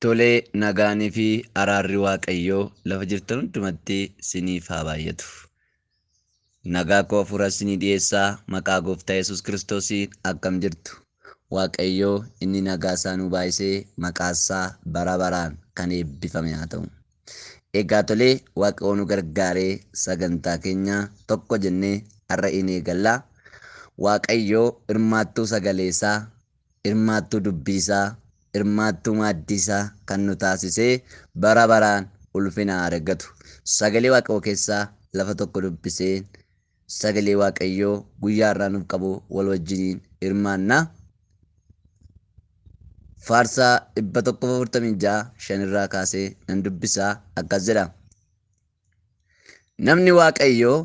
Tolee, nagaanii fi araarri Waaqayyoo lafa jirtan hundumatti isiniif haa baay'atu. Nagaa koo hafuura isinii dhiyeessaa maqaa gooftaa Yesuus Kiristoosiin akkam jirtu? Waaqayyoo inni nagaa isaa nuu baay'isee maqaa isaa bara baraan kan eebbifame haa ta'u. Egaa tolee, Waaqayyoo nu gargaaree sagantaa keenya tokko jennee har'a in eegalla. Waaqayyoo hirmaattuu sagalee isaa, hirmaattuu dubbii isaa, hirmaattuu maaddii isaa kan nu taasisee bara baraan ulfina haa argatu. Sagalee Waaqayyoo keessaa lafa tokko dubbisee sagalee Waaqayyoo guyyaa har'aa nuuf qabu wal wajjiniin hirmaanna. Faarsaa 146 5 irraa kaasee nan dubbisaa, akkas jedha. Namni Waaqayyoo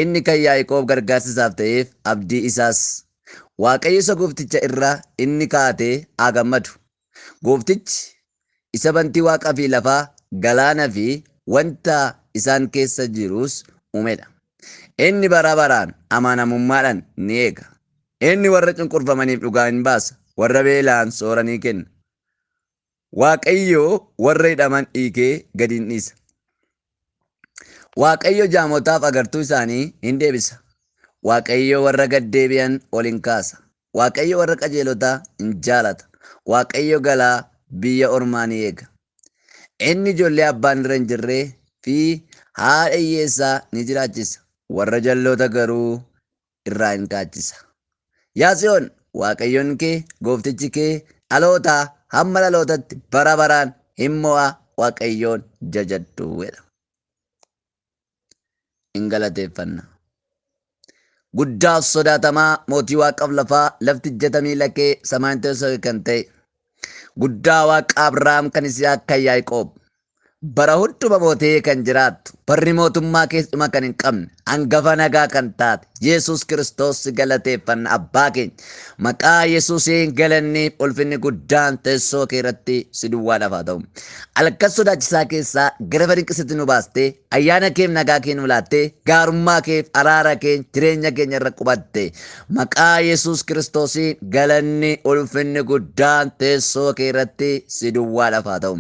inni kan Yaaqoob gargaarsa isaaf ta'eef abdii isaas. Waaqayyo isa goofticha irra inni kaa'ate haa gammadu. Gooftichi isa bantii waaqaa fi lafaa, galaana fi wanta isaan keessa jirus uumedha. Inni bara baraan amanamummaadhaan ni eega. Inni warra cunqurfamaniif dhugaa hin baasa. Warra beela'an soora ni kenna. Waaqayyo warra hidhaman hiikee gadi hin dhiisa. Waaqayyo jaamotaaf agartuu isaanii hin deebisa. Waaqayyo warra gad deebi'an ol hin kaasa. Waaqayyo warra qajeelotaa hin jaalata. Waaqayyo galaa biyya ormaa ni eega. Inni ijoollee abbaan irra hin jirree fi haadha hiyyeessaa ni jiraachisa. Warra jalloota garuu irraa hin kaachisa. Yaa Tsiyoon, Waaqayyoon kee, gooftichi kee dhalootaa hamma dhalootatti bara baraan hin mo'a, Waaqayyoon jajadhu jedha. Hin galateeffanna. Guddaaf sodaatamaa mootii waaqaaf lafaa, lafti ijjata miila kee, samaan teessoo kan ta'e. Guddaa Waaqa Abrahaam, kan Yisihaaq, kan Yaaqoob. Bara hunduma mootee kan jiraattu, barri mootummaa keessuma kan hin qabne, hangafa nagaa kan taate Yesuus Kiristoos si galateeffanna. Abbaa keenya, maqaa Yesuusiin galanniif ulfinni guddaan teessoo kee irratti si duwwaadhaaf haa ta'u. Halkan sodaachisaa keessaa gara dinqisitti nu baastee, ayyaana keef nagaa kee nu laattee, gaarummaa keef araara kee jireenya keenya irra qubatte, maqaa Yesuus Kiristoosiin galanni ulfinni guddaan teessoo kee irratti si duwwaadhaaf haa ta'u.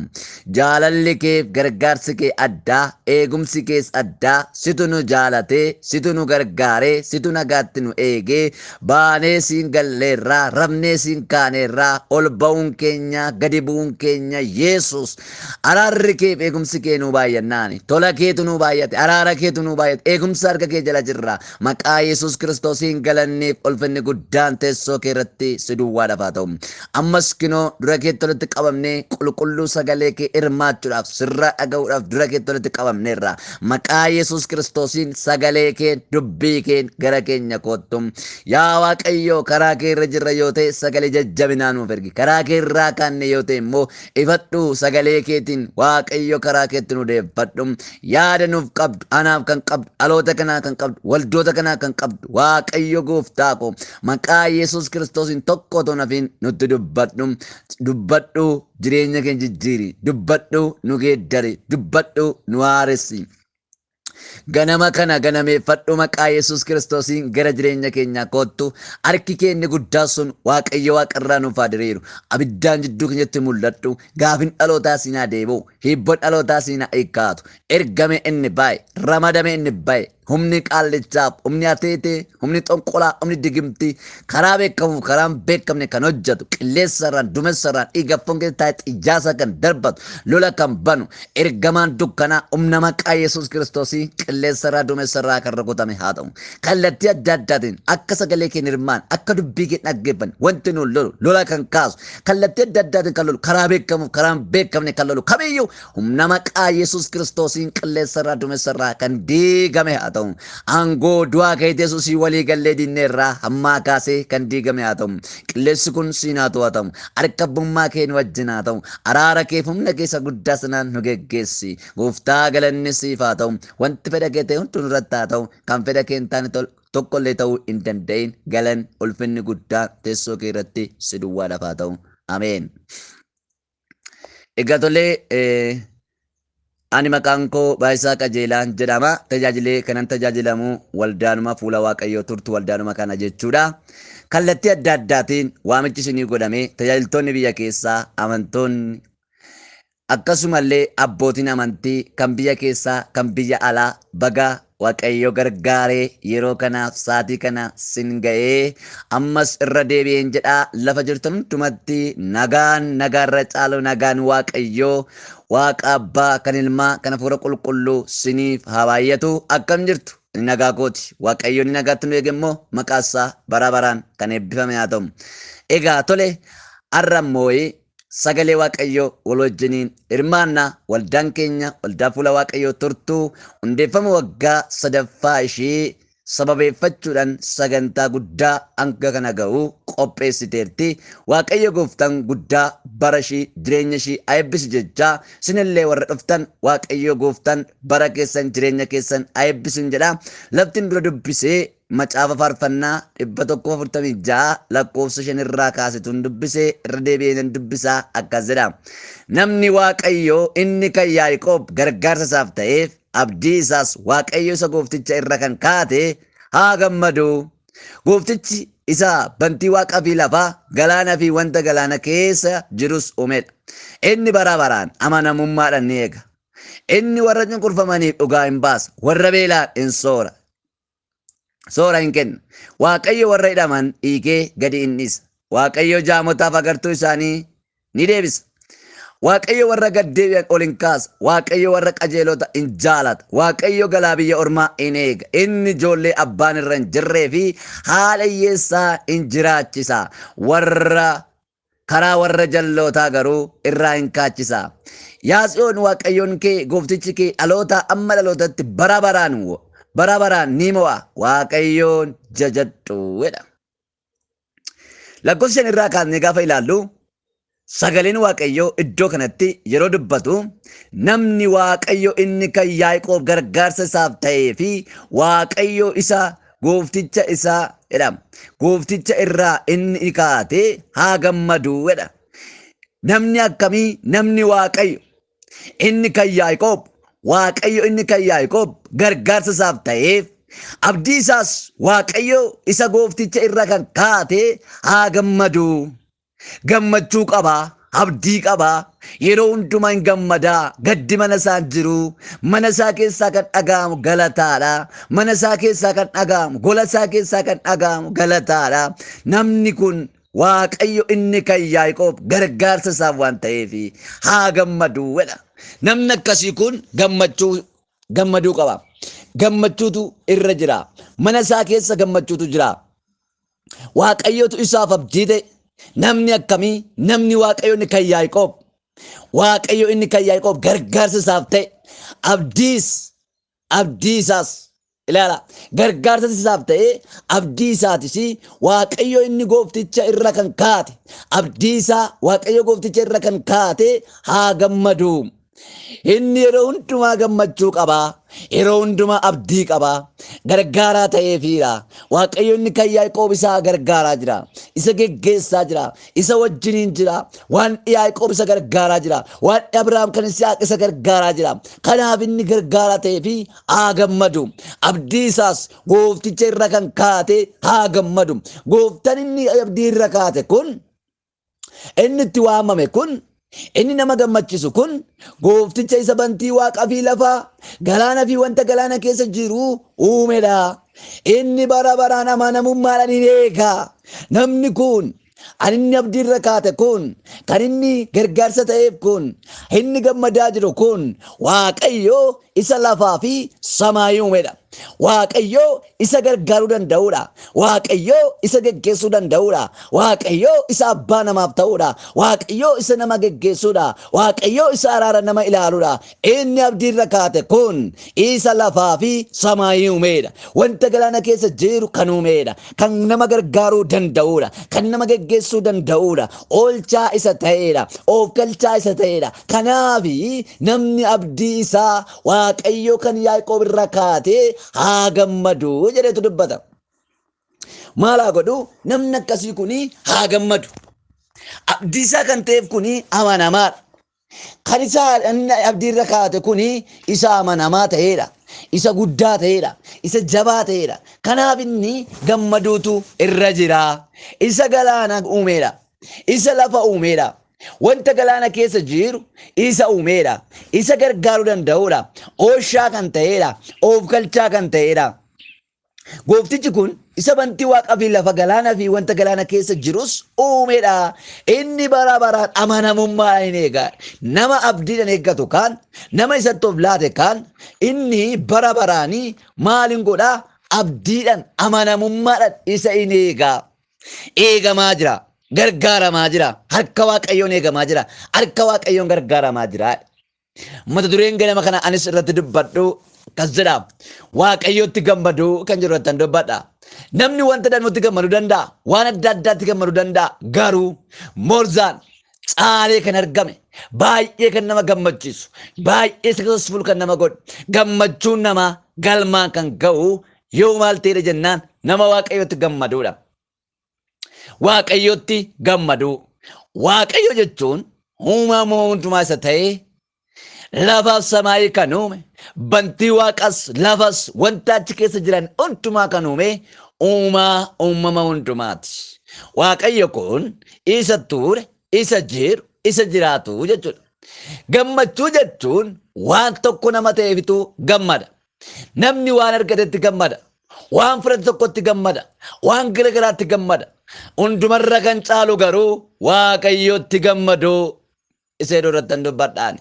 Jaalalli keef gargaarsi kee addaa, eegumsi kees addaa. Situ nu jaalatee, situ nu gargaaree, situ nagaatti nu eegee, baanee siin galleerraa, rafnee siin kaaneerraa, ol ba'uun keenya, gadi bu'uun keenya, Yesus araarri keef eegumsi kee nuu baay'annaani. Tola keetu nuu baay'ate, araara keetu nuu baay'ate, eegumsa harka kee jala jirra. Maqaa Yesus Kiristoosiin galanniif ulfinni guddaan teessoo kee irratti si duwwaadhaaf haa ta'u. Ammas kinoo dura keetti walitti qabamnee qulqulluu sagalee kee hirmaachuudhaaf, sirraa dhaga'uudhaaf dura keetti walitti qabamneerra. Maqaa Yesus Kiristoosiin sagalee kee, dubbii kee gara keenya koottu. Yaa Waaqayyo, karaa kee irra jirra yoo ta'e sagalee jajjabinaa nuuf ergi. Karaa kee irraa kaanne yoo ta'e immoo ifadhu, sagalee keetiin Waaqayyo karaa keetti nu deeffadhu. Yaada nuuf qabdu, anaaf kan qabdu, dhaloota kanaa kan qabdu, waldoota kanaa kan qabdu, Waaqayyo gooftaa koo, maqaa Yesus Kiristoosiin tokko otoo nafiin nutti dubbadhu. Dubbadhu, jireenya keenya jijjiiri. Dubbadhu, nu geeddari. Dubbadhu, nu haaressi. Ganama kana ganameeffadhu, maqaa Yesuus Kiristoosiin gara jireenya keenyaa koottu. Harki keenya guddaa sun Waaqayyo waaqarraa nuuf haa diriiru. Abiddaan jidduu keenyatti mul'adhu. Gaafin dhalootaa siin haa deebi'u. Hiibboon dhalootaa siin haa hiikkaatu. Ergame inni baay'e, ramadame inni baay'e, humni qaallichaaf, humni ateetee, humni xonqolaa, humni digimtii, karaa beekamuuf karaa hin beekamne kan hojjetu, qilleensarraan, duumessarraan, dhiiga foon keessa taa'ee xiyyaasa kan darbatu, lola kan banu, ergamaan dukkanaa humna maqaa Yesuus Kiristoosii qilleensarraa, duumessarraa kan rukutame haa ta'u. Kallattii adda addaatiin akka sagalee keenya hirmaan, akka dubbii keenya dhaggeeffanne, wanti nu lolu, lola kan kaasu, kallattii adda addaatiin kan lolu, karaa beekamuuf karaa hin beekamne kan lolu kamiyyuu humna maqaa Yesuus Kiristoosiin qilleensarraa, duumessarraa kan diigame haa ta'u. Aangoo du'aa ka'ee Yesuusii walii gallee diinneerraa hammaa kaasee kan diigame haa ta'u. Qilleensi kun siin haa to'atamu. Harka abbummaa kee nu wajjin haa ta'u. Araara keef humna keessa guddaa sanaan nu geggeessi. Gooftaa, galanni siif haa ta'u. Wanti fedha kee ta'e hundi nurratti haa ta'u. Kan fedha kee hin taane tokkollee ta'uu hin danda'in. Galan ulfinni guddaa teessoo kee irratti si duwwaadhaaf haa ta'u. Ameen. Egaa tolee, ani maqaan koo Baayisaa Qajeelaan jedhama. Tajaajilee kanan tajaajilamu waldaanuma fuula Waaqayyoo turtu, waldaanuma kana jechuudha. Kallattii adda addaatiin waamichi isinii godhame, tajaajiltoonni biyya keessaa, amantoonni Akkasumallee abbootiin amantii kan biyya keessaa kan biyya alaa baga Waaqayyo gargaaree yeroo kanaaf sa'aatii kana sin ga'ee ammas irra deebi'een jedhaa lafa jirtan hundumatti nagaan nagaarra caalu nagaan Waaqayyoo Waaqa Abbaa kan Ilmaa kan Hafuura Qulqulluu siniif haa baay'atu. Akkam jirtu? Ani nagaa kooti. Waaqayyo inni nagaatti nu eege immoo maqaa isaa bara baraan kan eebbifame haa ta'u. Egaa tole har'a immoo sagalee Waaqayyoo wal wajjiniin hirmaanna. Waldaan keenya waldaa fuula Waaqayyoo turtuu hundeeffama waggaa sadaffaa ishee sababeeffachuudhaan sagantaa guddaa hanga kana ga'u qopheessiteerti. Waaqayyo gooftaan guddaa bara ishii jireenya ishii haa eebbisu jechaa isinillee warra dhuftan Waaqayyo gooftaan bara keessan jireenya keessan haa eebbisu jedha. Laftin dura dubbisee macaafa faarfannaa 146 lakkoofsa 5 irraa kaasetuun dubbisee irra deebi'ee nan dubbisaa akkas jedha. Namni Waaqayyo inni kan Yaaqoob gargaarsa isaaf ta'eef abdii isaas Waaqayyo isa goofticha irra kan kaate haa gammadu. Gooftichi isa bantii waaqa fi lafaa, galaana fi wanta galaana keessa jirus uumedha. Inni bara baraan amanamummaadhaan ni eega. Inni warra cunqurfamaniif dhugaa hin baasa, warra beelaan hin soora. Soora hin kenna. Waaqayyo warra hidhaman hiikee gadi hin dhiisa. Waaqayyo jaamotaaf agartuu isaanii ni deebisa. Waaqayyo warra gad deebi'an ol hin kaasa. Waaqayyo warra qajeelota hin jaalata. Waaqayyo galaa biyya ormaa hin eega. Inni ijoollee abbaan irra hin jirree fi haadha hiyyeessaa hin jiraachisa. Warra karaa warra jallootaa garuu irraa hin kaachisa. Yaa Tsiyoon Waaqayyoon kee gooftichi kee dhalootaa amma dhalootatti bara baraan bara baraan ni mo'a. Waaqayyoon jajadhu jedha. Lakkoofsa 5 irraa kaasnee gaafa ilaallu sagaleen Waaqayyoo iddoo kanatti yeroo dubbatu namni Waaqayyo inni kan Yaaqoob gargaarsa isaaf ta'ee fi Waaqayyo isa goofticha isaa jedha. Goofticha irraa inni kaate haa gammadu jedha. Namni akkamii? Namni Waaqayyo inni kan Yaaqoob Waaqayyo inni kan Yaaqoob gargaarsa isaaf ta'eef abdii isaas Waaqayyo isa goofticha irra kan kaate haa gammadu. Gammachuu qaba, abdii qaba, yeroo hundumaa hin gammadaa, gaddi mana isaa hin jiru, mana isaa keessaa kan dhaga'amu galataadha, mana isaa keessaa kan dhaga'amu, gola isaa keessaa kan dhaga'amu galataadha. Namni kun Waaqayyo inni kan Yaaqoob gargaarsa isaaf waan ta'eef haa gammadu jedha. Namni akkasii kun gammachuu gammaduu qaba. Gammachuutu irra jira. Mana isaa keessa gammachuutu jira. Waaqayyotu isaaf abdii ta'e. Namni akkamii? Namni Waaqayyo inni kan Yaaqoob. Waaqayyo inni kan Yaaqoob gargaarsa isaaf ta'e. Abdiis abdii isaas ilaala gargaarsa isaaf ta'ee abdii isaatis Waaqayyo inni goofticha irra kan kaate abdii isaa Waaqayyo goofticha irra kan kaate haa gammadu. Inni yeroo hundumaa gammachuu qaba. Yeroo hundumaa abdii qaba. Gargaaraa ta'eefiira. Waaqayyo inni kan Yaaqoob isaa gargaaraa jira. Isa geggeessaa jira. Isa wajjiniin jira. Waan Yaaqoob isa gargaaraa jira. Waan Abrahaam kan Yisihaaq isa gargaaraa jira. Kanaaf inni gargaaraa ta'ee fi haa gammadu. Abdii isaas goofticha irra kan kaate haa gammadu. Gooftaan inni abdii irra kaate kun inni itti waamame kun inni nama gammachiisu kun goofticha isa bantii waaqa fi lafaa galaana fi wanta galaana keessa jiru uumedha. Inni bara baraan amanamummaadhaan hin eega. Namni kun Kan inni abdii irra kaate kun, kan inni gargaarsa ta'eef kun, inni gammadaa jiru kun Waaqayyo isa lafaa fi samaayii uumedha. Waaqayyo isa gargaaruu danda'udha. Waaqayyo isa geggeessuu danda'udha. Waaqayyo isa abbaa namaaf ta'udha. Waaqayyo isa nama geggeessudha. Waaqayyo isa araara nama ilaaludha. Inni abdii irra kaate kun isa lafaa fi samaayii uumedha. Wanta galaana keessa jiru kan uumedha. Kan nama gargaaruu danda'udha. Kan nama geggeessuu danda'udha. Oolchaa isa ta'edha. Oofkalchaa isa ta'edha. Kanaaf namni abdii isaa Waaqayyo kan Yaaqoob irra kaate haa gammadu jedhetu dubbata. Maal haa godhu? Namni akkasii kun haa gammadu. Abdii isaa kan ta'eef kun amanamaadha. Kan isaa inni abdii irra kaa'ate kun isa amanamaa ta'eedha. Isa guddaa ta'eedha. Isa jabaa ta'eedha. Kanaaf inni gammaduutu irra jira. Isa galaana uumeedha. Isa lafa uumeedha. Wanta galaana keessa jiru isa uumeedha. Isa gargaaruu danda'uudha. Ooshaa kan ta'eedha. Of galchaa kan ta'eedha. Gooftichi kun isa bantii waaqaa fi lafa galaanaa fi wanta galaana keessa jirus uumeedha. Inni bara baraan amanamummaa hin eega. Nama abdiidhaan eeggatu kaan, nama isatti of laate kaan, inni bara baraanii maaliin godhaa? Abdiidhaan amanamummaadhaan isa hin eega. Eegamaa jira. Gargaaramaa jira. Harka Waaqayyoon eegamaa jira. Harka Waaqayyoon gargaaramaa jira. Mata dureen ganama kana anis irratti dubbadhu akkas jedha. Waaqayyotti gammaduu kan jedhu irratti dubbadha. Namni wanta danuutti gammaduu danda'a. Waan adda addaatti gammaduu danda'a. Garuu moorzaan caalee kan argame baay'ee kan nama gammachiisu baay'ee successful kan nama godhu gammachuun namaa galmaan kan ga'u yoo maal ta'edha jennaan nama Waaqayyotti gammaduudha. Waaqayyotti gammaduu. Waaqayyo jechuun uumama hundumaa isa ta'ee lafaaf samaayii kan uume, bantii waaqas lafas wanta achi keessa jiran hundumaa kan uume uumaa uumama hundumaati. Waaqayyo kun isa ture, isa jiru, isa jiraatu jechuudha. Gammachuu jechuun waan tokko nama ta'eefitu gammada. Namni waan argatetti gammada. Waan fudhate tokkotti gammada. Waan gara garaatti gammada. Hundumarra kan caalu garuu Waaqayyotti gammaduu isa jedhu irratti kan dubbadhaani.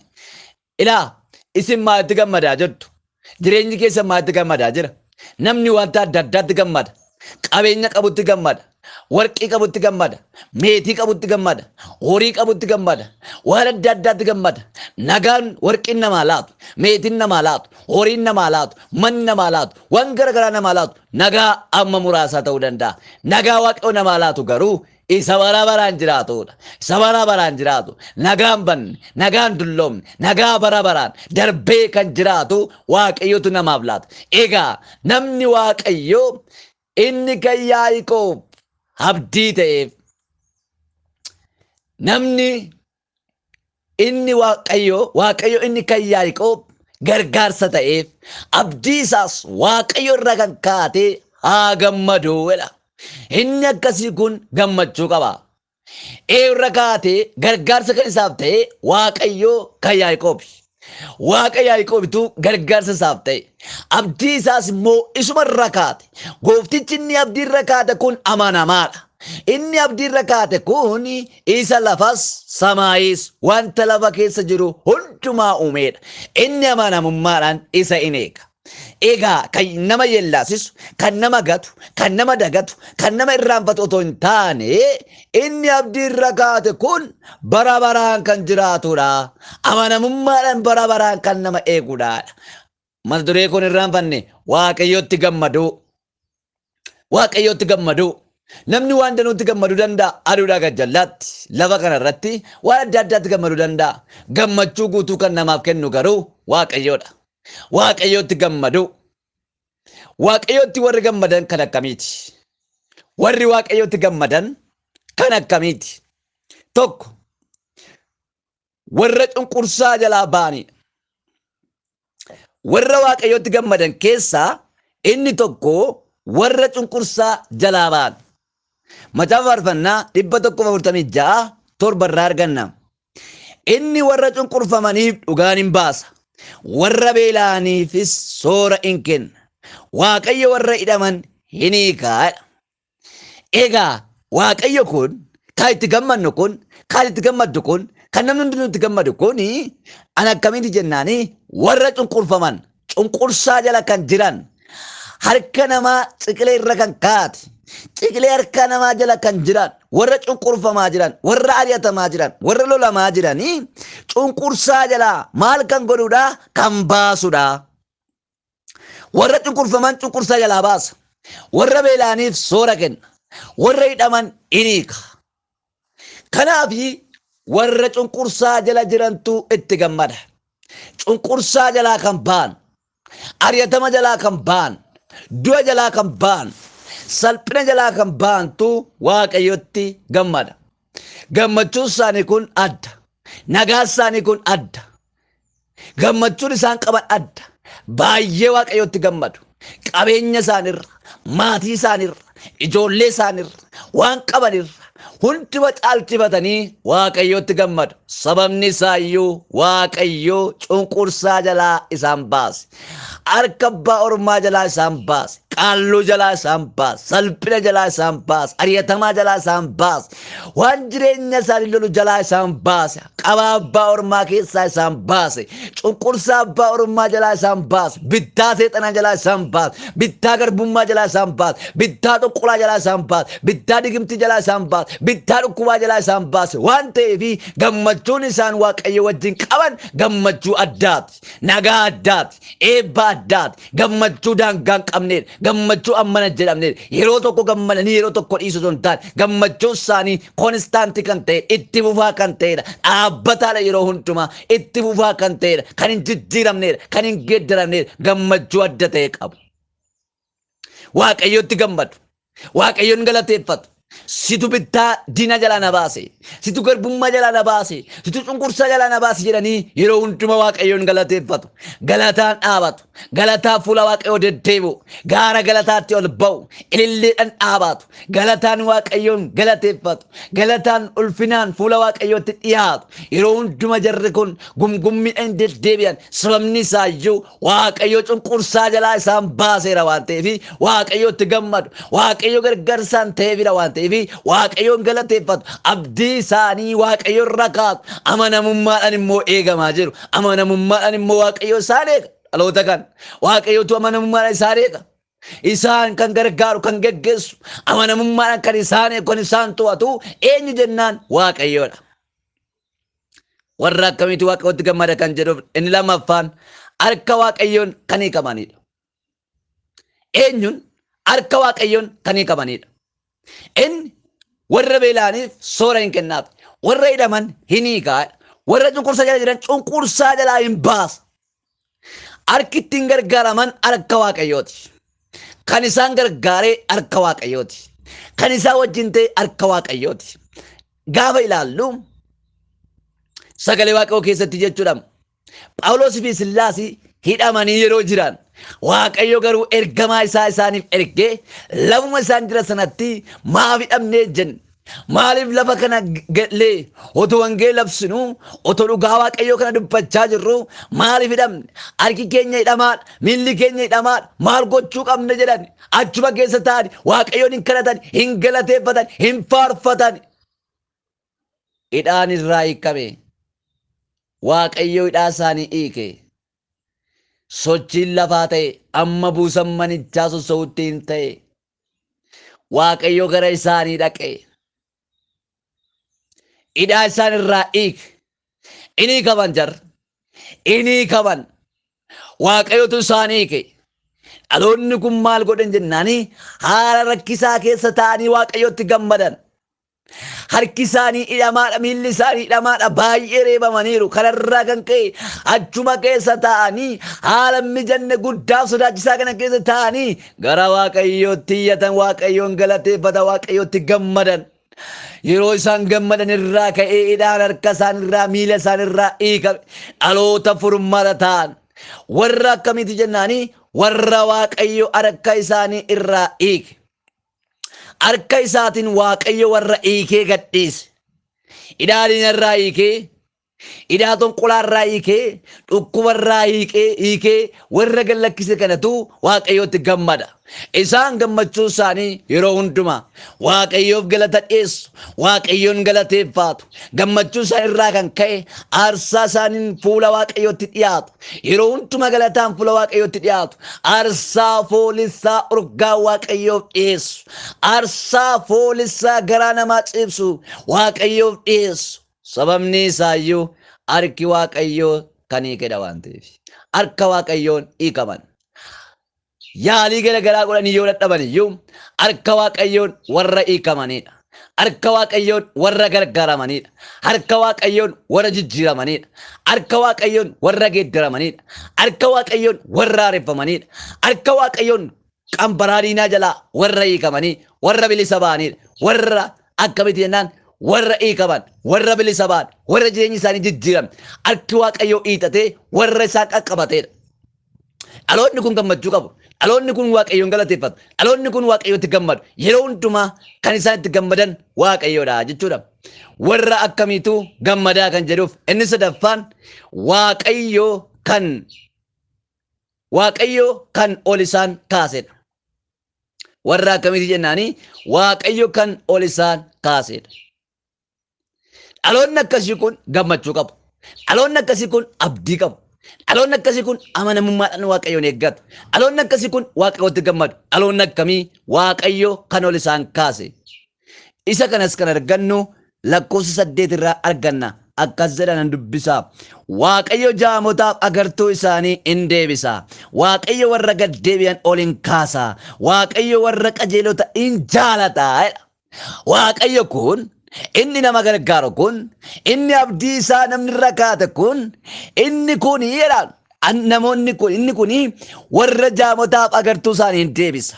Ilaa, isin maalitti gammadaa jirtu? Jireenyi keessan maalitti gammadaa jira? Namni wanta adda addaatti gammada. Qabeenya qabutti gammada. Warqii qabutti gammada. Meetii qabutti gammada. Horii qabutti gammada. Waan adda addaatti gammada. Nagaan warqiin namaa laatu, meetiin namaa laatu, horiin namaa laatu, manni namaa laatu, waan gara garaa namaa laatu nagaa amma muraasaa ta'uu danda'a. Nagaa Waaqayyo namaa laatu garuu isa bara baraan jiraatudha. Isa bara baraan jiraatu. Nagaan banne, nagaan dulloomne, nagaa bara baraan darbee kan jiraatu Waaqayyotu namaaf laata. Egaa namni Waaqayyo inni kan Yaaqoob abdii ta'eef, namni inni Waaqayyo inni kan Yaaqoob gargaarsa ta'eef, abdii isaas Waaqayyo irra kan kaate haa gammadu jedha. Inni akkasii kun gammachuu qaba. Irra kaatee gargaarsa kan isaaf ta'e Waaqayyo kan Yaaqoobi. Waaqa Yaaqoobitu gargaarsa isaaf ta'e. Abdii isaas immoo isuma irra kaate. Gooftichi inni abdii irra kaate kun amanamaadha. Inni abdii irra kaate kun isa lafas samaayis wanta lafa keessa jiru hundumaa uumeedha. Inni amanamummaadhaan isa in eega. Egaa kan nama yellaasisu, kan nama gatu, kan nama dagatu, kan nama irraanfatu otoo hin taane inni abdii irra kaate kun bara baraan kan jiraatudha. Amanamummaadhaan bara baraan kan nama eegudha. Mata duree kun irraanfanne, Waaqayyotti gammaduu. Waaqayyotti gammaduu. Namni waan danuutti gammaduu danda'a. Aduudhaa gajjallaatti lafa kanarratti waan adda addaatti gammaduu danda'a. Gammachuu guutuu kan namaaf kennu garuu Waaqayyoodha. Waaqayyotti gammaduu. Waaqayyotti warri gammadan kan akkamiiti? Warri Waaqayyotti gammadan kan akkamiiti? Tokko, warra cunqursaa jalaa ba'anidha. Warra Waaqayyotti gammadan keessaa inni tokko warra cunqursaa jalaa ba'an. Macaafa Faarfannaa 146:7 irraa arganna. Inni warra cunqurfamaniif dhugaan hin baasa. Warra beela'aniifis soora in kenna. Waaqayyo warra hidhaman hin hiikaa. Egaa Waaqayyo kun kan itti gammannu kun, kan itti gammaddu kun, kan namni hundinuu itti gammadu kun an akkamitti jennaani, warra cunqurfaman, cunqursaa jala kan jiran, harka namaa ciqilee irra kan kaate, ciqilee harka namaa jala kan jiran, warra cunqurfamaa jiran, warra ari'atamaa jiran, warra lolamaa jiranii cunqursaa jalaa maal kan godhuudha? Kan baasudha. Warra cunqurfaman cunqursaa jalaa baasa. Warra beela'aniif soora kenna. Warra hidhaman in hiika. Kanaaf warra cunqursaa jala jirantu itti gammada. Cunqursaa jalaa kan ba'an, ari'atama jalaa kan ba'an, du'a jalaa kan ba'an, salphina jalaa kan ba'antu Waaqayyotti gammada. Gammachuun isaanii kun adda. Nagaan isaanii kun adda. Gammachuun isaan qaban adda. Baay'ee Waaqayyotti gammadu. Qabeenya isaanirra, maatii isaanirra, ijoollee isaanirra, waan qabanirra, Hunduma caalchifatanii Waaqayyootti gammadu. Sababni isaayyuu Waaqayyoo cunqursaa jalaa isaan baase. Harka abbaa ormaa jalaa isaan baase. Qaalluu jalaa isaan baase. Salphina jalaa isaan baase. Ari'atamaa jalaa isaan baase. Waan jireenya isaanii lolu jalaa isaan baase. Qabaa abbaa ormaa keessaa isaan baase. Cunqursaa abbaa ormaa jalaa isaan baase. Bittaa seexanaa jalaa isaan baase. Bittaa garbummaa jalaa isaan baase. Bittaa xoqqolaa jalaa isaan baase. Bittaa digimtii jalaa isaan baase. Bittaa dhukkubaa jalaa isaan baase. Waan ta'eef gammachuun isaan Waaqayyo wajjin qaban gammachuu addaati. Nagaa addaati. Eebba addaati. Gammachuu daangaa hin qabneedha. Gammachuu ammana jedhamneedha. Yeroo tokko gammadanii yeroo tokko dhiisuu osoo hin taane gammachuu isaanii koonistaantii kan ta'e itti fufaa kan ta'edha. Dhaabbataadha yeroo hundumaa itti fufaa kan ta'edha. Kan hin jijjiiramneedha. Kan hin geeddaramneedha. Gammachuu adda ta'e qabu. Waaqayyotti gammadu. Waaqayyoon galateeffatu. Situ bittaa diina jalaa na baase. Situ garbummaa jalaa na baase. Situ cunqursaa jalaa na baase jedhanii yeroo hunduma Waaqayyoon galateeffatu. Galataan dhaabatu. Galataa fuula Waaqayyoo deddeebi'u. Gaara galataatti ol ba'u. Ililleedhaan dhaabatu. Galataan Waaqayyoon galateeffatu. Galataan ulfinaan fuula Waaqayyootti dhiyaatu. Yeroo hunduma jarri kun gumgummiidhaan deddeebi'an. Sababni isaayyuu Waaqayyo cunqursaa jalaa isaan baaseera waan ta'eef Waaqayyotti gammadu. Waaqayyo gargaarsaan ta'eefidha waan ta'eef Waaqayyoon galateeffatu. Abdii isaanii Waaqayyo irra kaatu. Amanamummaadhaan immoo eegamaa jiru. Amanamummaadhaan immoo Waaqayyo isaan eega. Dhaloota kan Waaqayyotu amanamummaadhaan isaan eega. Isaan kan gargaaru kan geggeessu amanamummaadhaan kan isaan eegu kan isaan to'atu eenyu jennaan Waaqayyoodha. Warra akkamiitu Waaqayyotti gammada kan jedhuuf inni lammaffaan harka Waaqayyoon kan hiikamanidha. Eenyuun harka Waaqayyoon kan hiikamanidha. Inni warra beela'aniif soora hin kennaaf, warra hidhaman hin hiikaa, warra cunqursaa jala jiran cunqursaa jalaa hin baasa. Harki ittiin gargaaraman harka Waaqayyooti. Kan isaan gargaaree harka Waaqayyooti. Kan isaan wajjin ta'e harka Waaqayyooti. Gaafa ilaallu sagalee Waaqayyoo keessatti jechuudha. Phaawulos fi Sillaas hidhamanii yeroo jiran Waaqayyo garuu ergamaa isaa isaaniif ergee lafuma isaan jiran sanatti maaf hidhamnee jenne. Maaliif lafa kana gallee otoo wangeela labsinu otoo dhugaa Waaqayyoo kana dubbachaa jirru maaliif hidhamne? Harki keenya hidhamaadha, miilli keenya hidhamaadha, maal gochuu qabna jedhan achuma keessa taa'ani Waaqayyoon hin kadhatan, hin galateeffatan, hin faarfatan. Hidhaan irraa hiikame. Waaqayyo hidhaa isaanii hiike. Sochiin lafaa ta'e amma buusan manichaa sossa'utti hin ta'e. Waaqayyo gara isaanii dhaqe. Hidhaa isaan irraa hiike. Inni hiikaman jarri. Inni hiikaman. Waaqayyotu isaan hiike. Dhaloonni kun maal godhan jennaani haala rakkisaa keessa taa'anii Waaqayyotti gammadan. Harki isaanii hidhamaadha, miilli isaanii hidhamaadha, baay'ee reebamaniiru. Kanarraa kan ka'e achuma keessa taa'anii haala hin mijanne guddaaf sodaachisaa kana keessa taa'anii gara Waaqayyootti iyyatan, Waaqayyoon galateeffatan, Waaqayyootti gammadan. Yeroo isaan gammadan irraa ka'ee hidhaan harka isaanirraa miila isaanirraa hiikame dhaloota furmaata ta'an. Warra akkamiiti jennaanii warra Waaqayyo harka isaanii irraa hiike. Harka isaatiin Waaqayyo warra hiikee gadhiise. Hidhaa diinarraa hiikee, hidhaa xonqolaarraa hiikee, dhukkubarraa hiikee, hiikee warra gad lakkise kanatu Waaqayyootti gammada. Isaan gammachuu isaanii yeroo hundumaa Waaqayyoof galata dhiyeessu, Waaqayyoon galateeffaatu. Gammachuu isaanii irraa kan ka'e aarsaa isaaniin fuula Waaqayyootti dhiyaatu. Yeroo hundumaa galataan fuula Waaqayyootti dhiyaatu. Aarsaa foolisaa urgaa Waaqayyoof dhiyeessu. Aarsaa foolisaa garaa namaa ciibsu Waaqayyoof dhiyeessu. Sababni isaayyuu harki Waaqayyoo kan hiikedha waan ta'eef. Harka Waaqayyoon hiikaman. Yaalii gara garaa godhanii yoo dadhaban iyyuu harka Waaqayyoon warra hiikamanidha. Harka Waaqayyoon warra gargaaramanidha. Harka Waaqayyoon warra jijjiiramanidha. Harka Waaqayyoon warra geeddaramanidha. Harka Waaqayyoon warra haareffamanidha. Harka Waaqayyoon qambaraa diinaa jalaa warra hiikamanii warra bilisa ba'anidha. Warra akkamitti jennaan warra hiikaman, warra bilisa ba'an, warra jireenyi isaanii jijjiirame harki Waaqayyoo hiixatee warra isaan qaqqabateedha. Dhaloonni kun gammachuu qabu. Dhaloonni kun Waaqayyoon galateeffatu. Dhaloonni kun Waaqayyootti gammadu. Yeroo hundumaa kan isaan itti gammadan Waaqayyoodha jechuudha. Warra akkamiitu gammadaa kan jedhuuf inni sadaffaan Waaqayyo kan ol isaan kaasedha. Warra akkamiiti jennaanii Waaqayyo kan ol isaan kaasedha. Dhaloonni akkasii kun gammachuu qabu. Dhaloonni akkasii kun abdii qabu. Dhaloonni akkasii kun amanamummaadhaan Waaqayyoon eeggatu. Dhaloonni akkasii kun Waaqayyootti gammadu. Dhaloonni akkamii? Waaqayyo kan ol isaan kaase. Isa kanas kan argannu lakkoofsa 8 irraa arganna. Akkas jedha, nan dubbisa. Waaqayyo jaamotaaf agartuu isaanii in deebisa. Waaqayyo warra gad deebi'an ol in kaasa. Waaqayyo warra qajeelota in jaalata. Waaqayyo kun, inni nama gargaaru kun, inni abdii isaa namni irra kaate kun, inni kun jedha. Namoonni kun, inni kun warra jaamotaaf agartuu isaanii hin deebisa.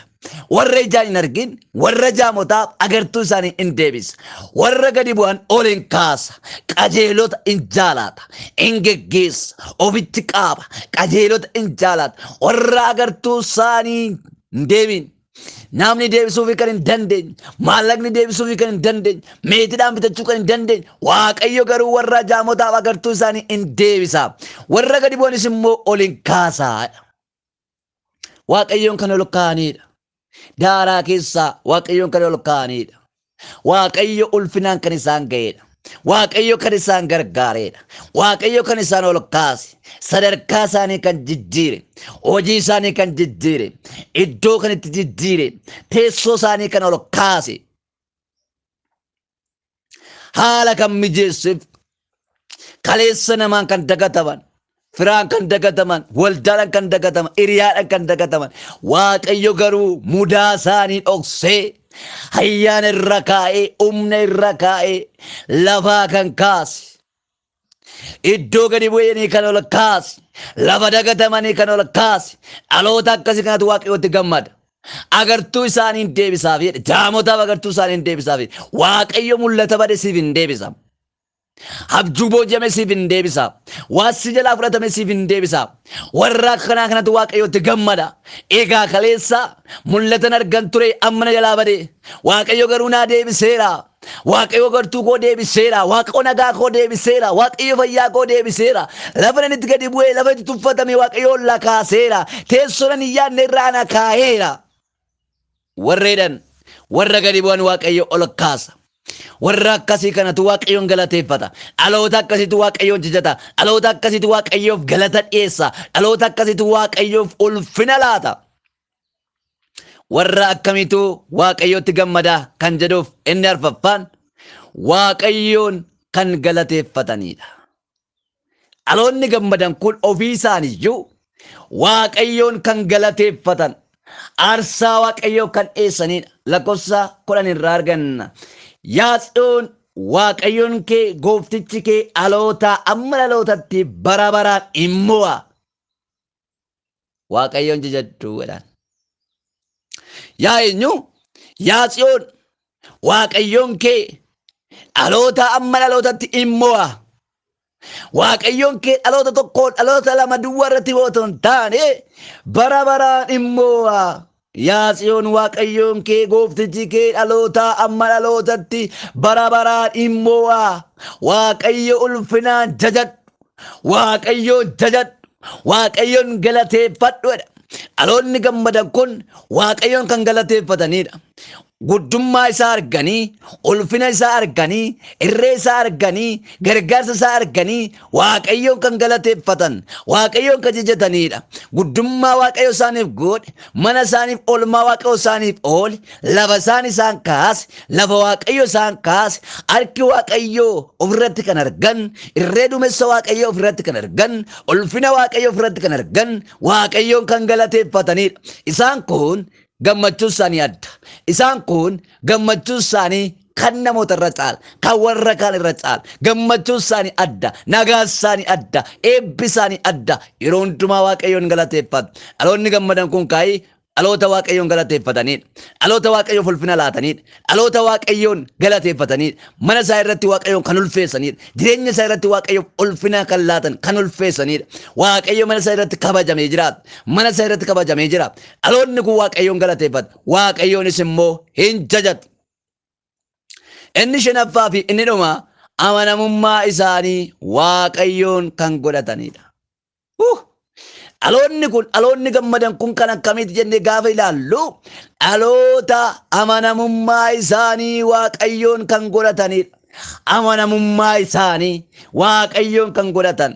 Warra ijaan hin argin, warra jaamotaaf agartuu isaanii hin deebisa. Warra gadi bu'an ol hin kaasa. Qajeelota in jaalata. In geggeessa. Ofitti qaaba. Qajeelota in jaalata. Warra agartuu isaanii hin deebin. Namni deebisuufii kan hin dandeenye, maallaqni deebisuufii kan hin dandeenye, meetiidhaan bitachuu kan hin dandeenye, Waaqayyo garuu warra jaamotaaf agartuu isaanii in deebisa. Warra gadi bu'anis immoo ol hin kaasa. Waaqayyoon kan ol kaa'anidha. Daaraa keessaa Waaqayyoon kan ol kaa'anidha. Waaqayyo ulfinaan kan isaan ga'edha. Waaqayyo kan isaan gargaaredha. Waaqayyo kan isaan ol kaase, sadarkaa isaanii kan jijjiire, hojii isaanii kan jijjiire, iddoo kan itti jijjiire, teessoo isaanii kan ol kaase, haala kan mijeesseef, kaleessa namaan kan dagataman, firaan kan dagataman, waldaadhaan kan dagataman, hiriyaadhaan kan dagataman, Waaqayyo garuu mudaa isaanii dhoksee, ayyaana irra kaa'ee, humna irra kaa'ee, lafaa kan kaase, iddoo gadi bu'anii kan ol kaase, lafa dagatamanii kan ol kaase, dhaloota akkasii kanatu Waaqayyootti gammada. Agartuu isaanii hin deebisaaf jedhe. Jaamotaaf agartuu isaanii hin deebisaaf jedhe. Waaqayyo mul'ata bade siif hin deebisa. Abjuu booji'ame siif hin deebisa. Waan si jalaa fudhatame siif hin deebisa. Warra akkanaa kanatu Waaqayyootti gammada. Egaa kaleessa mul'atan argan ture, amma na jalaa bade. Waaqayyo garuu naa deebiseera. Waaqayyo agartuu koo deebiseera. Waaqayyo nagaa koo deebiseera. Waaqayyo fayyaa koo deebiseera. Lafa nan itti gadi bu'ee, lafa itti tuffatame Waaqayyo ol na kaaseera. Teessoo nan hin yaadne irraa na kaa'eera. Warreedhan warra gadi bu'an Waaqayyo ol kaasa. Warra akkasii kanatu Waaqayyoon galateeffata. Dhaloota akkasiitu Waaqayyoon jajata. Dhaloota akkasiitu Waaqayyoof galata dhiyeessa. Dhaloota akkasiitu Waaqayyoof ulfina laata. Warra akkamiitu Waaqayyootti gammada kan jedhuuf inni arfaffaan Waaqayyoon kan galateeffatanidha. Dhaloonni gammadan kun ofii isaaniiyyuu Waaqayyoon kan galateeffatan, aarsaa Waaqayyoo kan dhiyeessanidha. Lakkoofsa 10 irraa arganna. Yaa Tsiyoon, Waaqayyoon kee gooftichi kee dhalootaa amma dhalootatti bara baraan in mo'a. Waaqayyoon jajadhu jedhaan. Yaa eenyu? Yaa Tsiyoon, Waaqayyoon kee dhaloota amma dhalootatti in mo'a. Waaqayyoon kee dhaloota tokko, dhaloota lama duwwaa irratti otoo hin taane bara baraan in mo'a. Yaa Tsiyoon, Waaqayyoon kee gooftichi kee dhaloota amma dhalootatti bara baraan in mo'a. Waaqayyo ulfinaan jajadhu. Waaqayyoon jajadhu. Waaqayyoon galateeffadhu jedha. Dhaloonni gammadan kun Waaqayyoon kan galateeffatanidha. Guddummaa isaa arganii, ulfina isaa arganii, irree isaa arganii, gargaarsa isaa arganii Waaqayyoon kan galateeffatan, Waaqayyoon kan jajatanidha. Guddummaa Waaqayyo isaaniif godhe, mana isaaniif oolmaa Waaqayyo isaaniif oole, lafa isaan isaan kaase, lafa Waaqayyo isaan kaase, harki Waaqayyoo ofirratti kan argan, irree duumessa Waaqayyoo ofirratti kan argan, ulfina Waaqayyoo ofirratti kan argan, Waaqayyoon kan galateeffatanidha. Isaan kun gammachuun isaanii adda. Isaan kun gammachuun isaanii kan namoota irra caala, kan warra kaan irra caala. Gammachuun isaanii adda, nagaan isaanii adda, eebbi isaanii adda. Yeroo hundumaa Waaqayyoon galateeffatu. Dhaloonni gammadan kun kaa'ii Dhaloota Waaqayyoon galateeffataniidha. Dhaloota Waaqayyoof ulfina laataniidha. Dhaloota Waaqayyoon galateeffataniidha. Mana isaa irratti Waaqayyoon kan ulfeessaniidha. Jireenya isaa irratti Waaqayyoof ulfina kan laatan kan ulfeessaniidha. Waaqayyo mana isaa irratti kabajamee jiraata. Mana isaa irratti kabajamee jira. Dhaloonni kun Waaqayyoon galateeffata. Waaqayyoonis immoo hin jajatu. Inni shanaffaa fi inni dhuma amanamummaa isaanii Waaqayyoon kan godhatanidha. Dhaloonni kun, dhaloonni gammadan kun kan akkamiiti jennee gaafa ilaallu, dhaloota amanamummaa isaanii Waaqayyoon kan godhatanidha. Amanamummaa isaanii Waaqayyoon kan godhatan,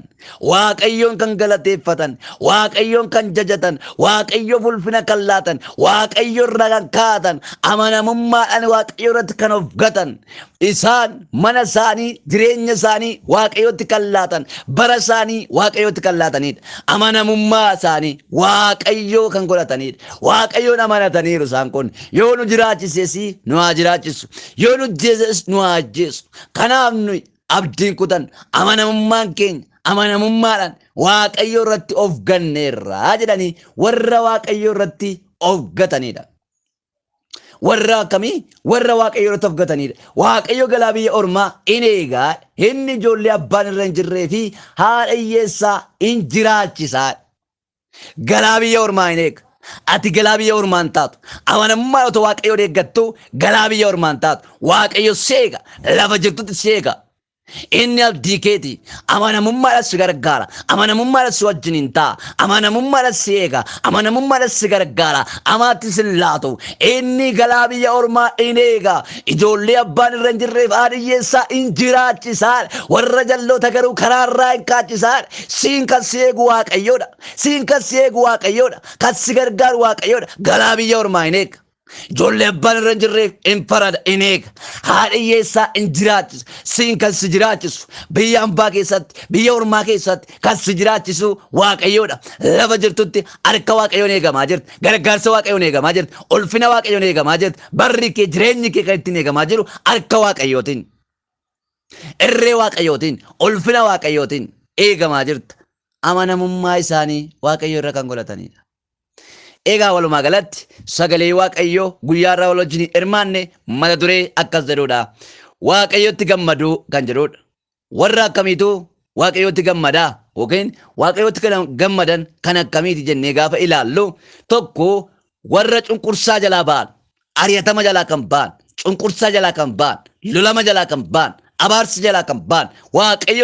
Waaqayyoon kan galateeffatan, Waaqayyoon kan jajatan, Waaqayyoof ulfina kan laatan, Waaqayyo irra kan kaa'atan, amanamummaadhaan Waaqayyo irratti kan of gatan, isaan mana isaanii, jireenya isaanii Waaqayyotti kan laatan, bara isaanii Waaqayyotti kan laatanidha. Amanamummaa isaanii Waaqayyoo kan godhatanidha. Waaqayyoon amanataniiru isaan kun. Yoo nu jiraachises nu haa jiraachisu, yoo nu ajjeeses nu haa ajjeesu. Kanaaf nuyi abdiin kutan, amanamummaan keenya amanamummaadhaan Waaqayyo irratti of ganneerra jedhanii warra Waaqayyo irratti of gatanidha. Warra akkamii? Warra Waaqayyo irratti of gatanidha. Waaqayyo galaa biyya ormaa in eegaa, inni ijoollee abbaan irra hin jirree fi haadha hiyyeessaa in jiraachisaa. Galaa biyya ormaa hin eega. Ati galaa biyya ormaa hin taatu. Amanamummaa otoo Waaqayyoon eeggattu galaa biyya ormaa hin taatu. Waaqayyo si eega. Lafa jirtutti si eega. Inni abdii keeti. Amanamummaadhaan si gargaara. Amanamummaadhaan si wajjin hin ta'a. Amanamummaadhaan si eega. Amanamummaadhaan si gargaara. Amaatti si laatu. Inni galaa biyya ormaa in eega. Ijoollee abbaan irra hin jirreef haadha hiyyeessaa in jiraachisaa. Warra jalloota garuu karaa irraa hin kaachisaa. Siin kan si eegu Waaqayyoodha. Siin kan si eegu Waaqayyoodha. Kan si gargaaru Waaqayyoodha. Galaa biyya ormaa hin eega. Ijoollee abbaan irra hin jirreef in farada, in eega. Haadha hiyyeessaa in jiraachisa. Siin kan si jiraachisu biyya hambaa keessatti, biyya ormaa keessatti kan si jiraachisu Waaqayyoodha. Lafa jirtutti harka Waaqayyoon eegamaa jirti. Gargaarsa Waaqayyoon eegamaa jirti. Ulfina Waaqayyoon eegamaa jirti. Barri kee, jireenyi kee kan ittiin eegamaa jiru harka Waaqayyootiin. Irree Waaqayyootiin, ulfina Waaqayyootiin eegamaa jirta. Amanamummaa isaanii Waaqayyo irra kan godhatanidha. Egaa walumaa galatti sagalee Waaqayyoo guyyaa irraa wal wajjin hirmaanne mata duree akkas jedhudha. Waaqayyotti gammaduu kan jedhudha. Warra akkamiitu Waaqayyotti gammadaa yookiin Waaqayyotti kan gammadan kan akkamiiti jennee gaafa ilaallu, tokko warra cunqursaa jalaa ba'an, ari'atama jalaa kan ba'an, cunqursaa jalaa kan ba'an, lolama jalaa kan ba'an, abaarsa jalaa kan ba'an, Waaqayyo